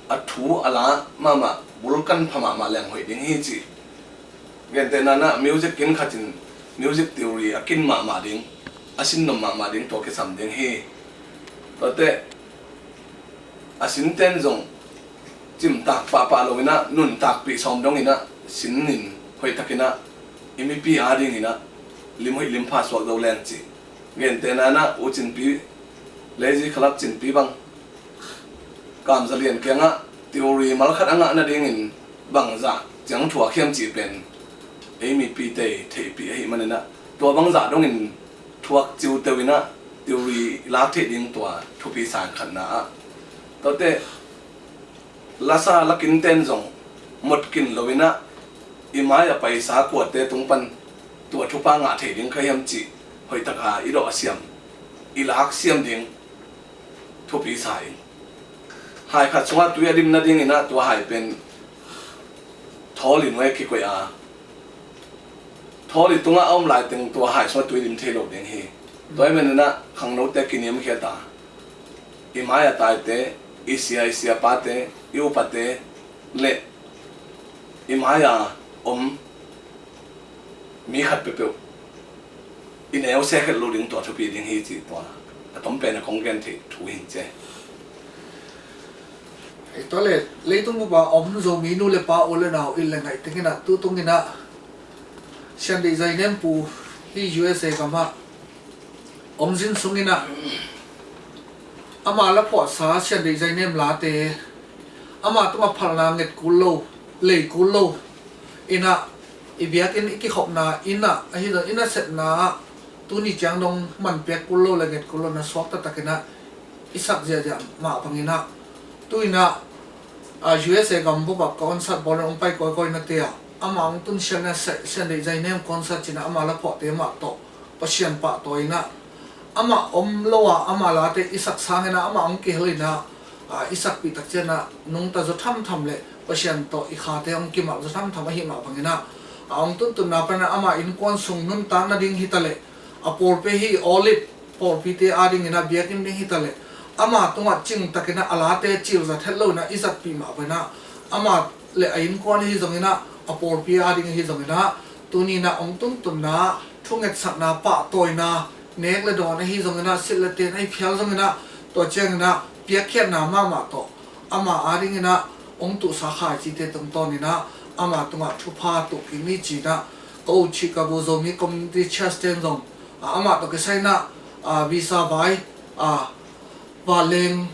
a thu a la mahmah bulkan pha mahmah leng hoih ding hi cih gentehna in ah music kin khat in music theory a kin mahmah ding, a sin nuam mahmah ding tua kisam ding hi. Tuate a sinten zong cimtak pahpah lo in ah, nuntakpih sawm dong in ah, sin in hoihtak in ah i mipi a dingin ah lim hoih lim pha suak zo leng cih. Gentehna in ah U Cinpi, Lazy Club Cinpi bang, Kam Za Lian kiangah theory mal khat a ngah nadingin bangzah ciang thuak hiam cih pen ei mipite theihpih ahih manin ah, tua bangzah dongin thuak ciuteu in ah theory lak theih ding tua thupi sa in khatna ah, tuate lasa lakinten zong motkin lo in ah i mai a paisa kuate tung pan tua thupha ngah thei ding kha hiam cih hoihtak a i dawh a siam, i lak siam ding thupi sa in. Hai khat sungah tui a dim nadingin ah tua hai pen thawl i nuai kikoih a, thawl i tungah a om laiteng tua hai sungah tui dim thei lo ding hi. Tua ahih manin ah khangnote kiniamkhiat a, i mai a taite, i sia, i siapate, i upate le i mai a om mi khat peuhpeuh i neu se khelh lo ding tua thupi ding hi cih tua a tom pen a kong gen theih thu hi in ci. Ei, tua le leitung bup a om Zomi nu le pa, u le nau, it le ngaih teng in ah tutung in ah Siandeih Zainem pu hi U S A gam ah om zin sung in ah ama la phuahsa Siandeih Zainem late ama tungah phalna nget kul lo, lei kul lo in ah, i biakinn i kikhopna inn ah, ahi zong inn a sepna ah tuni ciang dong man piak kul lo le nget kul lo na suak taktak in ah i sak ziahziah mah bangin ah, tu in ah, a, U S A gam bup ah concert bawl in hong pai kawikawi nate ah amah hong tun sian a, Siandeih Zainem concert ci in ah ama la phuahte mah tawh Pasian pahtawi in ah, amah om lo a ama late i sak sangin ah amah hong kihel in ah, a, i sakpih tak ciang ah nungta zaw thamtham le Pasian tawh i khate hong kimalh zaw thamtham ahih mah bangin ah, a hong tuntunna pan ah ama innkuan sung nuntak nading hi ta leh, a pawlpi hi Olive pawlpite a dingin ah biakinn ding hi ta leh, ama tungah cingtakin ah a late cilzat het lo in ah i zatpih mah bangin ah, ama le a innkuan hi zongin ah a pawlpi ading ahi zongin ah, tuni in ah hong tuntunna, thungetsakna, pahtawina, nek le dawn ahi zongin ah, silh le ten ahi phial zongin ah, tua ciangin ah piakkhiatna mahmah tawh ama adingin ah hong tuhsa khaicite tungtawnin ah ama tungah thupha tuh kik ni ci-in ah, ka u Chicago Zomi Community Church ten zong ah, amah tawh kisai in ah, ah, visa vai, ah, vanleng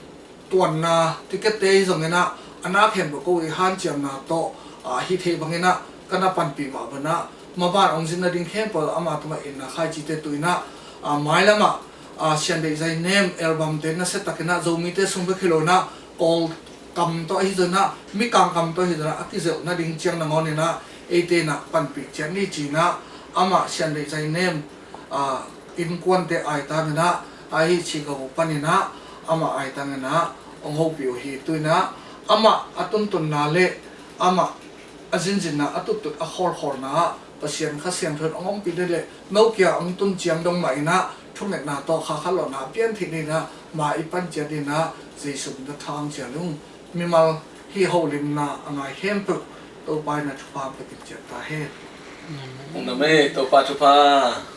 tuanna ticket te hi zongin ah, a nak khempeuh ko i hanciamna tawh, ah, hi thei bangin ah ka na panpih mah bangin ah, maban hong zin nading khempeuh amah tungah itna khaicite tuh in ah, ah, mailam ah, ah, Sian Deih Zai Nem album te nasia takin ah, Zomite sung bek hi lo in ah, Kawl kam tawh ahi zongin ah, Mikang kam tawh ahi zongin ah, a kizelh nading ciang nangawnin ah, eite in ah panpih ciat ni ci-in ah, amah Sian Deih Zai Nem, ah, innkuante aitangin ah, ahi Chicago panin ah, amah aitangin ah hong hopih uh hi. Tu-in ah amah a tuntunna le amah a zinzinna, a tuttut a khawlkhawlna ah Pasian Kha Siangtho in hong ompih ding le, no kiang hong tun ciang dong mah in ah, thungetna tawh kha khat lawhna a pian theih dingin ah, ma i pan ciat dingin ah, Jesu min tawh thang ciat ung. Mimal hih holimna a ngai khempeuh Topa in ah thupha hong pia kik ciat ta hen. Amen. Topa thupha.